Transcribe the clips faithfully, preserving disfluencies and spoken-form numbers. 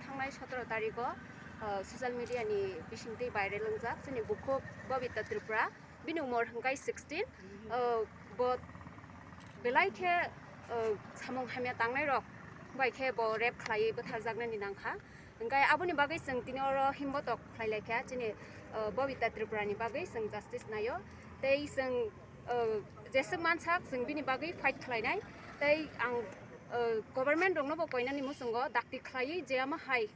Thangnai sotoro tarigo, uh, social media ni bisingtwi viral wngjak chini bukhuk Babita Tripura, bini umor hwnkhe sixteen, uh, bo belai khe, uh, samung hamya tangnai rok bai khe bo rape khlaiwi bwtharjaknani nangkha. Hwnkhe aboni bagwi chwng tini oro himbotok khlai laikha chini, uh, Babita Tripura ni bagwi chwng justice naio. Tei chwng, uh, jeswk mansak chwng bini bagwi fight khlainai. Tei ang, uh, government rokno bo koinani muchungo dakti khlaiwi je ama hai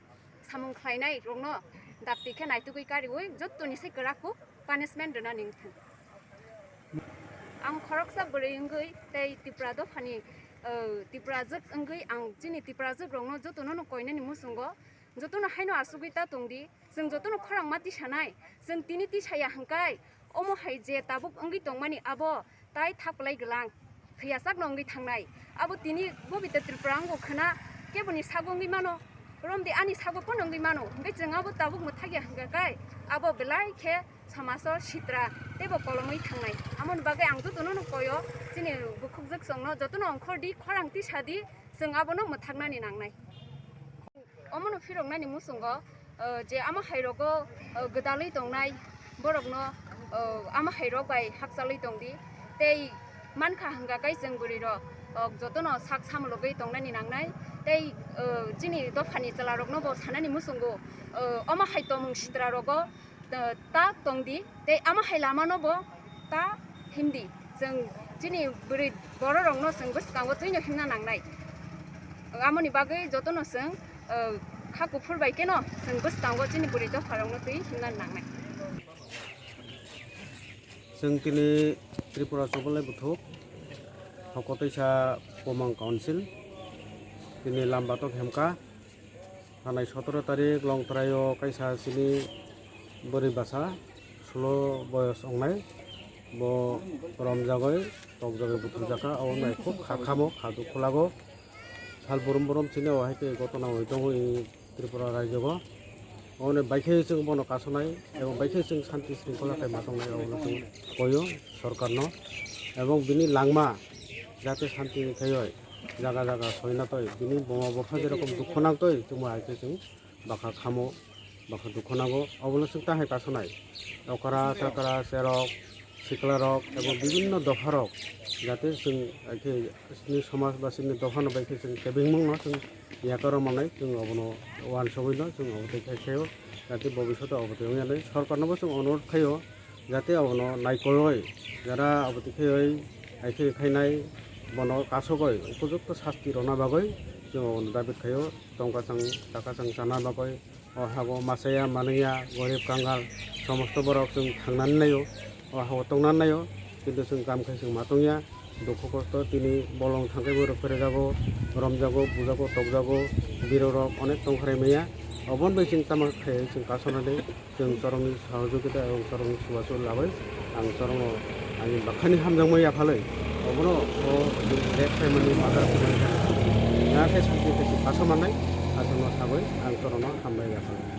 samung khlainai rokno dakti khe naitugwi kariui jottoni se kwraku punishment rwnani wngthang. Ang khoroksa bwrwi wngwi tei Tipra dophani, uh, Tiprajwk wngwi ang chini Tiprajwk rokno jotono no koinani muchungo jotono haino asugwi ta tongdi. Chwng jotono khorang ma tisanai. Chwng tini tisaya hwnkhe omo hai je tabuk wngwi tongmani abo tai thapwlai gwlang, thwiyasak no wngwi thangnai. Abo tini Bobita Tripura wngkha khwna keboni sago wngwi mano, romdi ani sago pono wngwi mano. Hwnkhe chwng abo tabuk mwthakya hwnkha khe abo belai khe somajo sitra teibo kolomwi thangnai. Amoni bagwi ang jotono no koyo chini bukhukjwk chwngno jotono ongkhordi, khorang tisadi, chwng abono mwthaknani nangnai. Omono phiroknani muchungo, uh, je ama hai rogo, uh, gwdalwi tongnai borokno, uh, ama hai rok bai hakchalwi tongdi. Tei mankha hwnkha khe chwng bwrwi rok, uh, jotono sak samulogwi tongnani nangnai. Tei, uh, chini dophani chwla rokno bo sanani muchungo, uh, omo hai tongmung sitra rogo, uh, ta tongdi. Tei ama hai lama no bo ta himdi. Chwng chini bwrwi borok rokno chwng bwskango twino himna nangnai. Amoni bagwi jotono chwng, uh, kha kuphur bai keno chwng bwskango chini bwrwi dopha rokno twi himna nangnai. Chwng tini Tripura Chubalai Buthuk, Hokotoisa Komang Council, tini Lambatok Hemka, Thanai sotoro tarik Longtrai o kaisa chini bwrwi bwsa sulo boyos wngnai, bo romjagwi tokjagwi buthumjakha, abo wngnai khub kha khamo kha dukhu lago. Sal burum burum chini o hai khe gotona oi tongo i Tripura rajyo o. Oboni bai khe chwng bono kasonai ebong bai khe chwng santi sringkhola khai ma tongnai, obono chwng koyo sorkarno ebong bini langma jate santi khaioi jaga jaga soina toi bini buma bupha jerokom dukhu nang toi chwngbo hai khe chwng bakha khamo, bakha dukhu nango, obono chwng ta hai kasonai. Okra, chakra, cherok, sikla rok, ebo bibinno dopha rok, jate chwng hai khe chini somaj ba chini dopha no bai khe chwng kebengmung no chwng yakaro manai, chwng obono uansugwi no chwng obo tei khai khaio, jate bobishoto obo tei wngya nai. Sorkar no bo chwng onurodh khaio, jate obono naikolowi jara abo tei khaioi hai khe khainai bono kasogoi upojukto sasti rwna bagwi chwng obono dabi khaio. Tongka chwng taka chwng chana bagwi o hago machaya manwya gorib kangal somosto borok chwng thangnani naio, o hago tongnani naio, kintu chwng kam khai chwng ma tongya. Dukhu kosto tini bolong thangkhai borok phrejago, romjago, bujago, tokjago, birorok onek tongkharai maya. Oboni bai chwng tamo khai chwng kasonani, chwng chorokni sahojogita ebong chorokni chubachu labai ang chorokno ani bakhani hamjakmani yaphalwi obono o rek khaimani madar khaimani nakhai santi khe chwng kasomannai, aswkno sagwi ang chorokno hambai yaphalwi.